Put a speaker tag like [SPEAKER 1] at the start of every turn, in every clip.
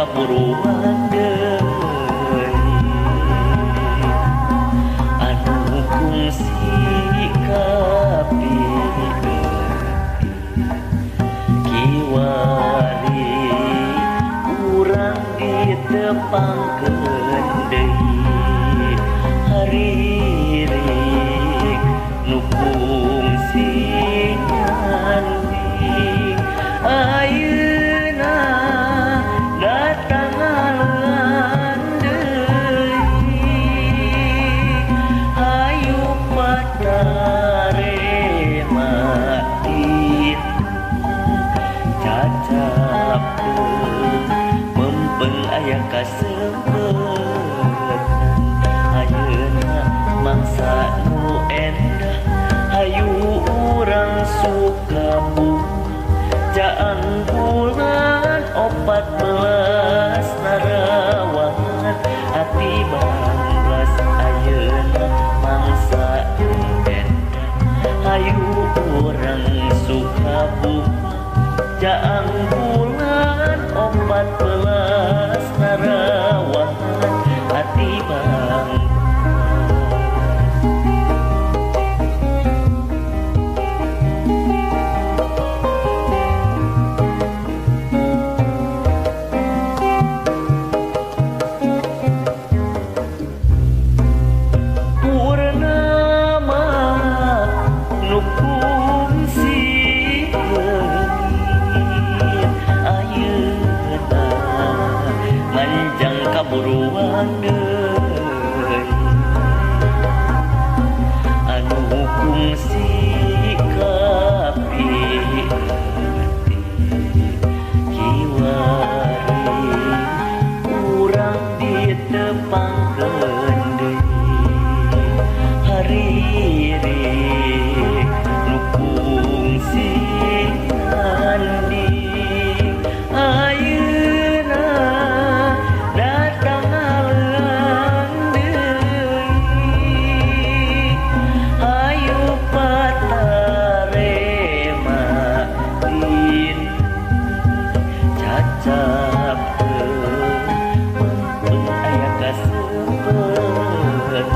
[SPEAKER 1] kaburuan deui anu kungsi kapieutik kiwari urang ditepangkeun deui haririk nu kungsi nyanding ayeuna datang ngalean deui hayu patarema cacapkeun mempeng aya kasempetan ayeuna mangsa nu endah hayu urang suka caang bulan 14 narawangan ati banglas ayeuna mangsa nu endah hayu urang suka caang bulan 14 narawangan ati bang. Purnama nu kungsi leungit ayeuna manjang kaburuan deui anu kungsi kapieutik kiwari urang ditepangkeun deui haririk nu kungsi nyanding ayeuna datang ngalean deui hayu patarema cacapkeun mempeng aya kasempetan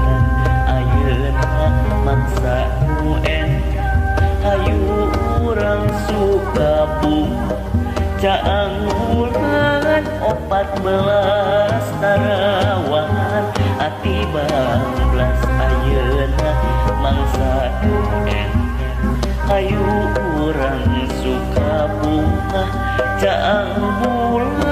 [SPEAKER 1] ayeuna mangsa nu endah hayu urang suka caang bulan 14 narawangan ati banglas ayeuna mangsa nu endah hayu urang suka bunga caang bulan.